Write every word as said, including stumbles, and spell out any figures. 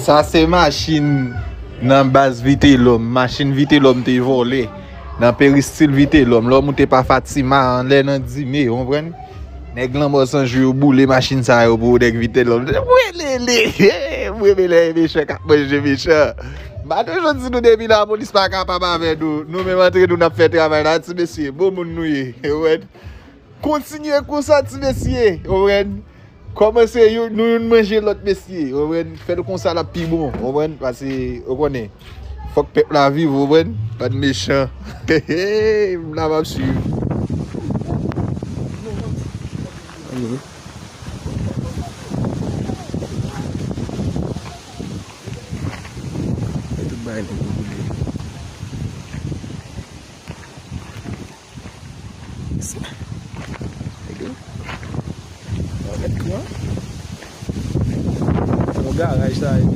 Sa se machin nan baz Vitelòm. Machin Vitelòm te vòlè nan peristil Vitelòm. Lè w moute pa Fatima, anlè nan Dime, w konprann? Nèg Lanmò San Jou yo boule machin sa yo pou nèg Vitelòm. Welele! Mwen, men lè mechan k ap manje mechan. M pa toujou di nou depi lapolis pa kapab avè nou, nou menm antre nou n ap fè travay la, ti mesye, bon moun nou ye. Ou wè? Kontinye konsa, ti mesye. Ou wè? Kòmanse youn, nou youn manje lòt, mesye. Ou wè? Fè l konsa, l ap pi bon. Ou wè? Paske, ou konnen, fòk pèp la viv, ou wè? Bann mechan. M la, m ap swiv. Anyway. Fè tout bagay nèg yo boule. Nèg yo. Yo mèt pran. Se yon garaj sa ye.